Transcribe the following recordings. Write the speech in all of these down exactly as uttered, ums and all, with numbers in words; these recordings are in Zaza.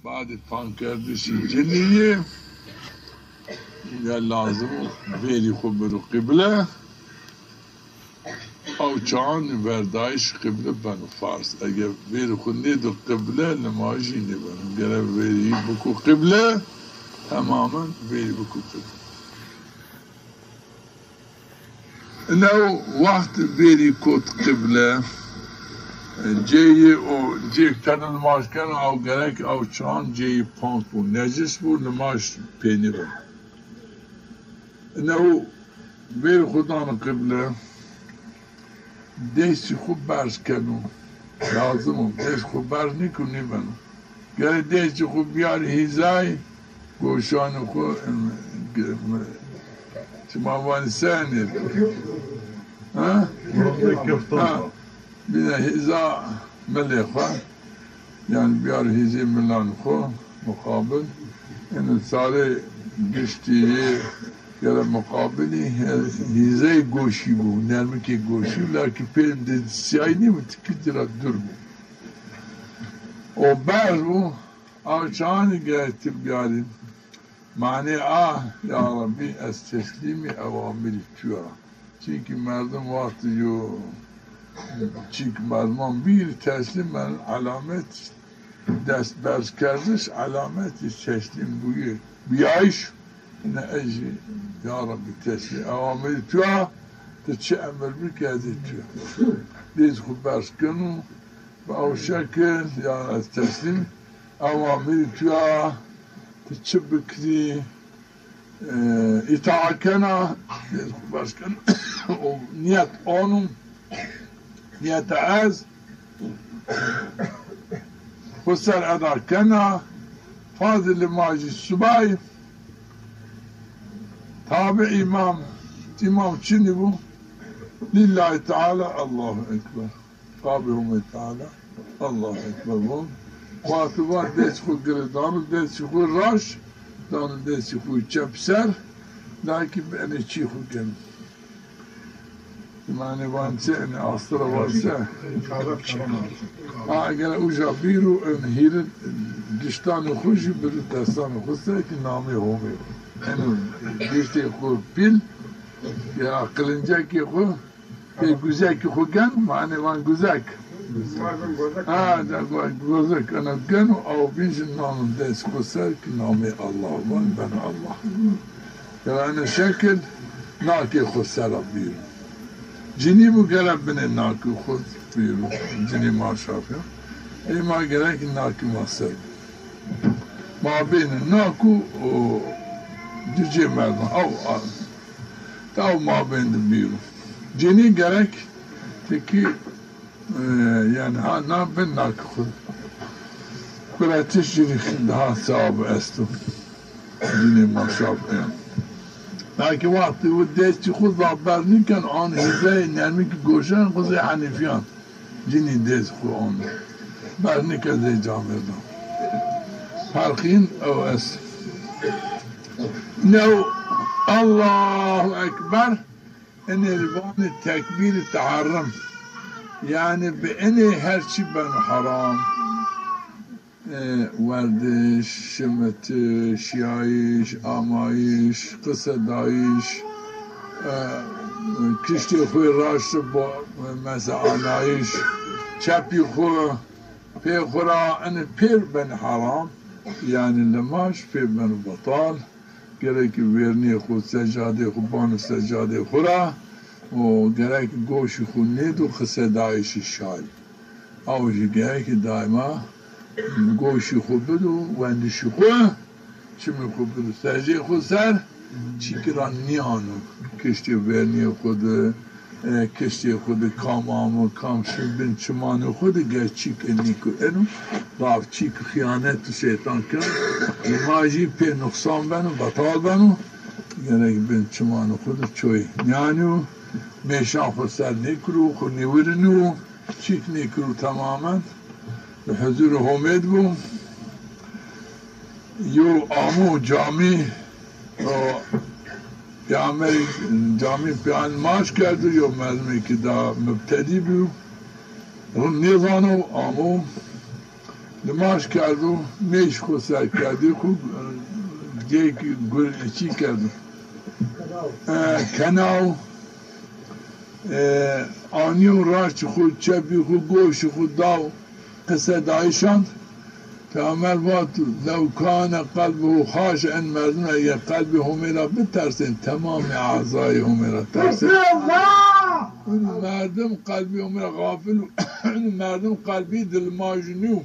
Badê pankerdişî cinî yê, ya lazim o vêrî xwu biro qible. Ew çaxan verdayîş qible beno farz. Eger vêrî xwu nêdo qible, nimajî nêbeno. Gere vêrî biko qible, temamen vêrî biko qible. Ine wext vêrî kot qible, cêyê o cêk tene nimaj keno, ew gerek ew çaxan cêyê pank bo, necis bo, nimaj pê nêbeno. Ine vêrî xwu dano qible, destî xwu berz keno. Lazim o. Dest xwu berz nîko nîbeno. Gere destî xwu biyarî hîzayî goşanê xwu, em, em, şima vanî senê. Ha? Ha. Bîne hîza milê xwu. Yanî biyar hîzê milan xwu muqabil. Eno sarê giştî yê gere muqabilî he-, hîzeyê goşî bo, nermikê goşî, lakî pê de siyayî nêbo, tikî ci ra dûr bo. O berz bo, aw çaxanî gere ti biyarî. Manê a, ya Rabbî, ez teslîmî ewamirî tu ya. Çimkî merdim wextî yo, çimkî merdiman bîr teslîm ben, elamet destberzkerdiş, elametî teslîmbûyî, bîyayîş. Ine ez jî, ya Rabbî, teslîm ewamirî tu ya, ti çi emir bikî ez ê tu ya. Dêz xwu berz keno, bi ew şekil, ya ez teslîm ewamirî tu ya, ti çi bikirî, e, îtaa kena, dêz xwu berz kena, o niyet ono, niyeta ez xwu ser eda kena, fazilê ma jî subay, tabi îmam, îmam çinî bo, lîllahî teala, Allahu Ekber. Qabê Homê Teala, Allahu Ekber von. Wextî va dest xwu gire dano destî xwu raşt, dano destî xwu çep ser, lakî bi enê çî xwu geno. Manê van se, enê astira va se. A, gere uca bîro, en hîrê giştanê xwu jî biro destanê xwu ser ki namê Homê. Eno giştê xwu pîl, ya qilincekê xwu, pê guzekî xwu gen, manê van guzek. Ha, de go-, guzek, ena geno, aw bîn jî nano dest xwu ser ki namê Allah van, ben Allah. Ya ene şekil nakê xwu sera bîro. Cinî bo gere binê nakê xwu bîro. Cinî ma şafiya. Ey ma gerek nakê ma ser. Mabênê nak û, û cicê merdan. Aw, a, Taw mabên de bîro. Cinî gerek tikî, e, yanî ha na bin nakê xwu. Kuretiş cinî daha sewab esto. Cinî ma şafiya. Nakî wextî û destî xwu zaf berz nîken, an hîzeyê nermikî goşan xwu zey henîfîyan. Cinî dêz xwu on. Berz nîke zey camêrdan. Ferqîn ew est. New Allahu Ekber, enê rî vanê tekbîrî teherrim. Yanî bi enê her çî beno heram. E, werdiş, şimitiş, şiyayîş, amayîş, qisedayîş, e, kiştê xwu raşt bo, mesela anayîş, çepî xwu, pê xwu ra, enê pêr benê heram, yanî limaj pê beno betal, gerek vêrnîyê xwu, secadê xwu, bano secadê xwu ra, û gerek goşî xwu nêdo qisedayîşî şay. Aw jî gerek daîma goşî xwu bido wendişî xwu, çimê xwu bido serjê xwu ser, çîkî ra nîyano kiştê vernîyê xwu de, e, kiştê xwu de kam amo, kam şin bin çimanê xwu de, ger çîkê nîko eno, zaf çîk xîyanet û şeytan keno, ma jî pê nuqsan beno, betal beno, gerek bin çimanê xwu de çoy nîyanîyo, mêşan xwu ser nêkiro, xwu nêwirîno, çîk nêkiro temamen. Bi huzurê Homê de bo. Yo amo camî, o peyamberî camî peyamberî nimaj kerdo, yo merdimêkî da mubtedî bîyo. Rind nêzano, amo. Limaj kerdo, mêş xwu ser kerdî xwu, cêk gur çî kerdo. E, kenaw, e, anîyo raştî xwu, çepî xwu, goşî xwu daw qisedayîşan. Peyxamber vat, "Lew kane qelbuhu xaşi'en", merdim eger qelbê Homê ra bitersên, temamê ezayê Homê ra tersên. Unu merdim qelbê Homê ra xafil û unu merdim qelbî di limaj nîyo.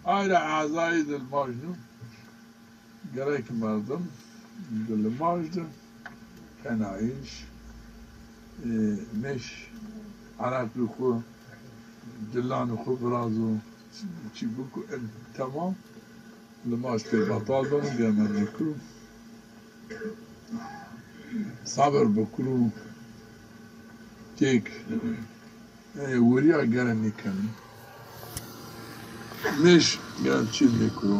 Ayra ezayî di limaj nîyo. Gerek merdim di limaj di kenayîş, e, mêş ereqî xwu, cilanê xwu virazo, çî biko, en temam. Limaj pê betal beno, gerek nêkiro. Sabir bikiro. Cêk, e, wirîya gerek nêkeno. Mêş gerek çî nêkiro.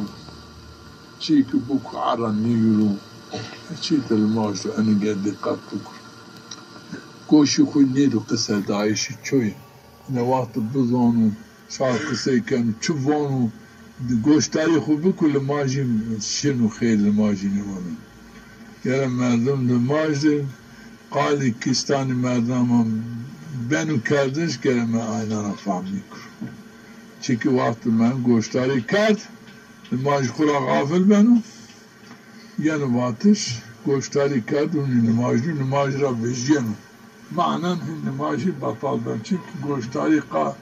Çî ki biko erra nêgiro. Çî di limaj do, eno gerek dîqet bikiro. Goşî xwu nêdo qisedayîşî çoyî. Ine wextî bizano, ça qisey keno, çi vano, di goşdarî xwu biko, limajî şino, xêr limajî nêvano. Gere merdim limaj de qalî kîstanî merdaman beno kerdiş, gere me ayna ra fehm nêkiro. Çiki wextî me goşdarî kerd, limaj xwu ra xafil beno. Yeno vatiş, goşdarî kerd û nimajî, nimajî ra vejîyeno. Manen hîn nimajî betal ben. Çimkî goşdarî qa-,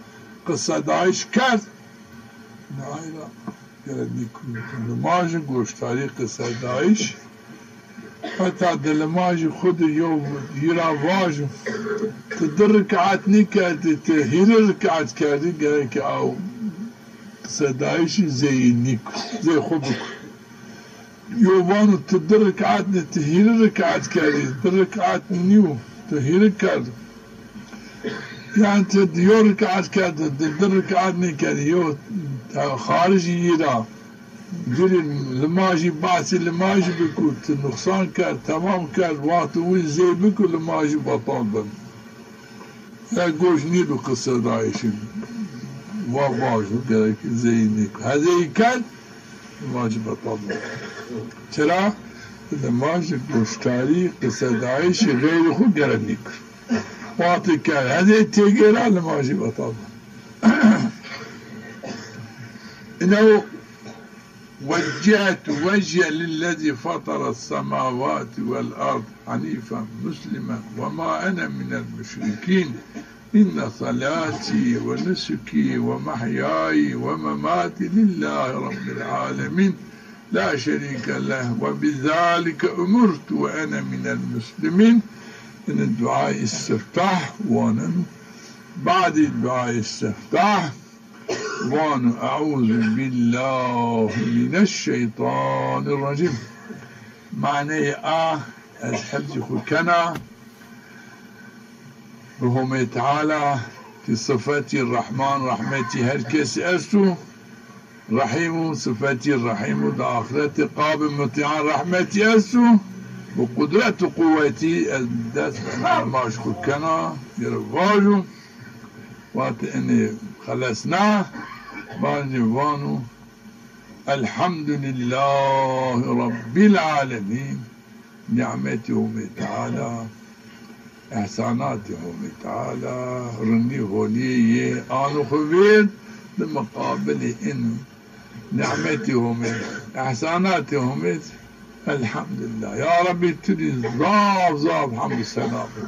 qisedayîş kerd. Nihayra gere nîkû nimajî, goşdarî, qisedayîş. Heta di limajî xwu di yew yi ra vajo. Ti di rik'at nîkerdî, ti hîrê rik'at kerdî, gerek aw qisedayîşî zey nîkû, zey xwu bikû. Yo vano ti di rik'at nî, ti hîrê rik'at kerdî, di rik'at nîyo, ti hîrê kerd. Yanî ti di yo rik'at kerdî, di, di rik'at nêkerdî, yo, e, xaricî yi ra. Girî limajî, basî limajî bikû, ti nuqsan kerd, temam kerd, wextê wî zey bikû, limajî betal ben. E, goş nîdo qisedayîşî. Va vajo, gerek zey nîkû. Hezey kerd, limajî betal ben. Çira? Limajî goşdarî, qisedayîşî xeyrî xwu gere nîkir. Wextî kerd, hezey têgêra, limajî betal ben. Îne o وجهت وجهي للذي فطر السماوات والأرض حنيفا مسلما وما أنا من المشركين. إن صلاتي ونسكي ومحياي ومماتي لله رب العالمين لا شريك له وبذلك أمرت وأنا من المسلمين. Îne duayê îstiftah wanen. Badê duayê îstiftah vano, "Eûzu bîllahî mineşşeytanîrrecîm." Maneyê a ez hifzî xwu kena. Bi Homê Teala ki sifetî Rehman, rehmetî her kesî esto. Rehîm o, sifetî Rehîm o, di axretî qabê mutîan rehmetî esto. Bi qudret û quwetî ez dest limaj xwu kena, gere vajo. Wextê inê xelesna, bacê vano, "Elhamdulîllahî Rebbîl alemîn." Nîmetî Homê Teala, ehsanatê Homê Teala, rindî holîyê yê ano xwu vêrd, di miqabilê in nîmetî Homê, ehsanatê Homê, elhamdulîllah. Ya Rebbî, tu rî zaf zaf hemd û sena bo.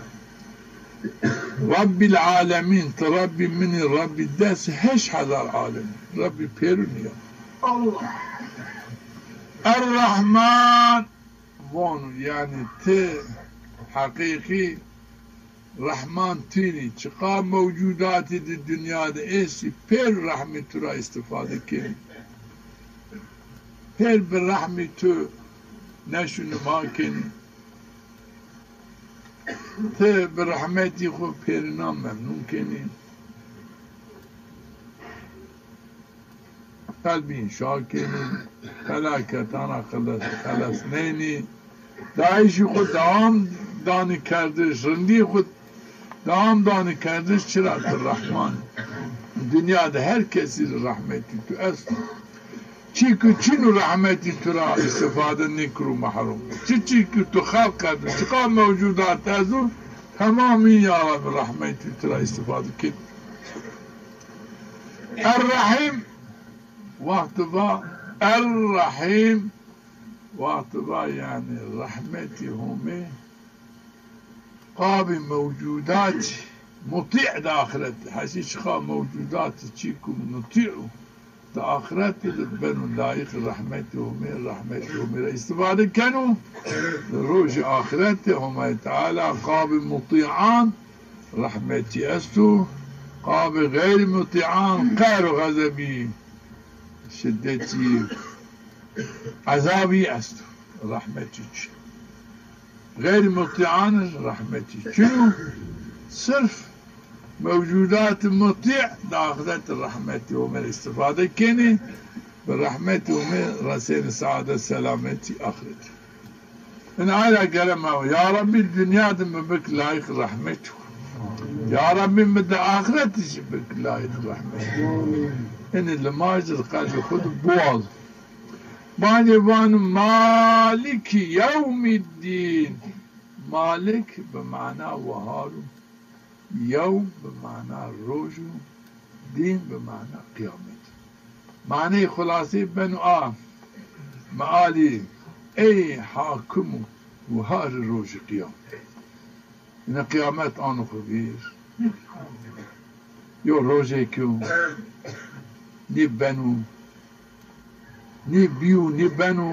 Rebbîl alemîn, ti Rebbî min î, Rebbî des heşt hezar alemî, Rebbî pêrûnî ya. Allah. Er-Rehman, vano, yanî ti heqîqî Rehman tu nî, çiqa mewcudatî di dinya de estî, pêr rehmî tu ra îstifade kenî. Pêr bi rehmî tu neşû nima kenî. Ti bi rehmetî xwu pêrînan memnûn kenî. Qelbîn şa kenî, felaketan ra xeles-, xelesnenî, dayîşî xwu dewam danî kerdiş, rindî xwu dewam danî kerdiş, çira tu Rehman î. Dinya de her kesî rê rehmetî tu esto. Çî ku çin û rehmetî tu ra îstîfade nêkiro mehrum. Çi çî ku tu xelq kerdin, çiqa mewcudat ezo, temamî ya Rabbi rehmetî tu ra îstîfade kin. Er-Rehîm, wexti va Er-Rehîm, wexti va yanî rehmetî Homê qabî mewcudatî mutî de axireti. Hesî çiqa mewcudatî çî ku mutî o, di axireti de beno layîq rehmetî Homê, rehmetî Homê ra îstîfade keno. Di rojê axireti Homay Teala qabî mutîan rehmetî esto, qabî xeyrî mutîan qehr û xezebî, şidetî, ezabî esto. Rehmetî çin. Xeyrî mutîan rehmetî çin o. Sirf mewcudatî mutî di axireti rehmetî Homê ra îstîfade kenê. Bi rehmetî Homê resenê seadet selametî axireti. Ina ay ra gere ma, ya Rabbî, dinya de mi bik layîq rehmet xwu. Ya Rabbî, mi di axireti jî bik layîq rehmet xwu. Inî limaj di qelbê xwu de biwal. Badê vano Maliki yewmîddîn. Malik bi mana wahar o, yewm bi mana roj o, dîn bi mana qiyamet. Maneyê xulasê beno a, mealî ey hakim û wiharî rojê qiyamet. Ina qiyamet ano xwu vîr. Yo rojêk o, nî beno, nî bîyo, nî beno.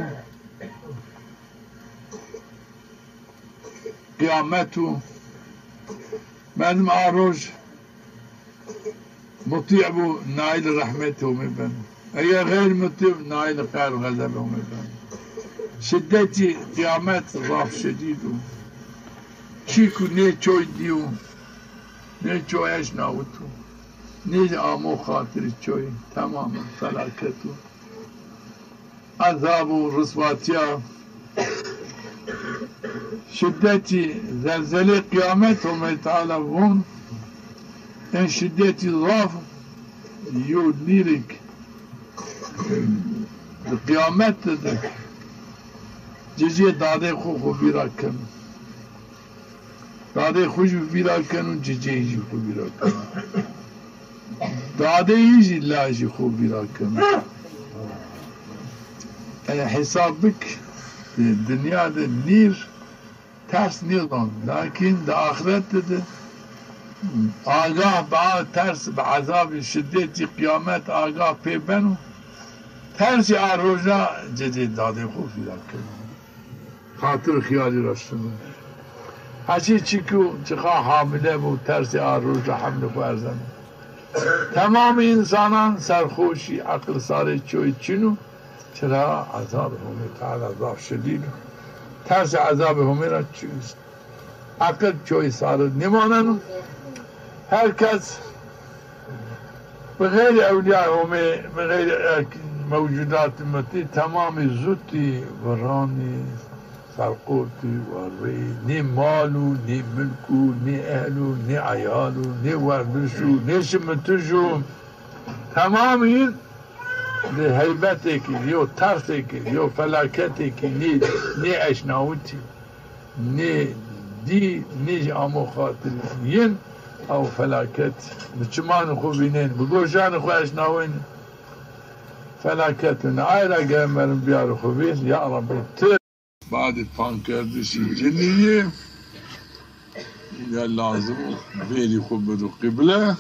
Qiyamet o. Merdim a roj mutî bo, naîl rehmetê Homê beno. Eger xeyr mutî bo, naîl qehr û xezebê Homê beno. Şidetî qiyamet zaf şedîd o. Çî ku nê çoy dîyo, nê çoy eşnawito, nê amo xatirê çoy, temamen felaket o. Ezab û riswatîya, şidetî zelzelê qiyamet Homay Teala von, en şidetî zaf yo nîrik di qiyamet de de cicê dadê xwu xwu vîra keno. Dadê xwu jî vîra keno, ciceyî jî xwu vîra keno. Dadeyî jî lajî xwu vîra keno. E, hesab bik, e, dinya de nîr ters nêdon. Lakin di axirete de agah bi a ters, bi ezabî şidetî qiyamet agah pê beno. Tersî a roja cicê dadê xwu vîra keno. Xatir xiyalî ra şino. Heçî çî ku çiqa hamile bo, tersê a roja hemlê xwu erzeno. Temamê însanan serxoşî, eqil sarê çoy çin o. Çira ezabê Homê Teala zaf şedîd o. Tersê ezabê Homê ra çin o. Eqil çoy sare nêmaneno. Her kes bi xeyrî ewlîyayê Homê, bi xeyrî ek-, mewcudatî mutî temamî zutî viranî, serqotî, werrî, nê mal o, nê milk o, nê ehl o, nê eyal o, nê werdiş o, nê şimitiş o. Temamî di heybetêkî, yo tersêkî, yo felaketêkî nê, nê eşnawitî, nê dî, nê jî amo xatirî yin, ew felaket bi çimanê xwu vînên, bi goşanê xwu eşnawên. Felaket û ne ay ra gere merdim biyaro xwu vîr, ya Rabbî, ti. Badê pankerdişî cinîyê ya lazim o vêrî xwu bido qible.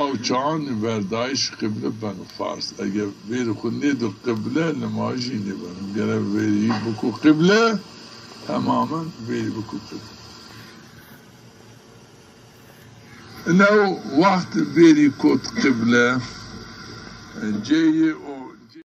Ew çaxan verdayîş qible beno farz. Eger vêrî xwu nêdo qible, nimajî nêbeno. Gere vêrî biko qible, temamen vêrî biko qible. Ina wext vêrî kot qible, ceyê o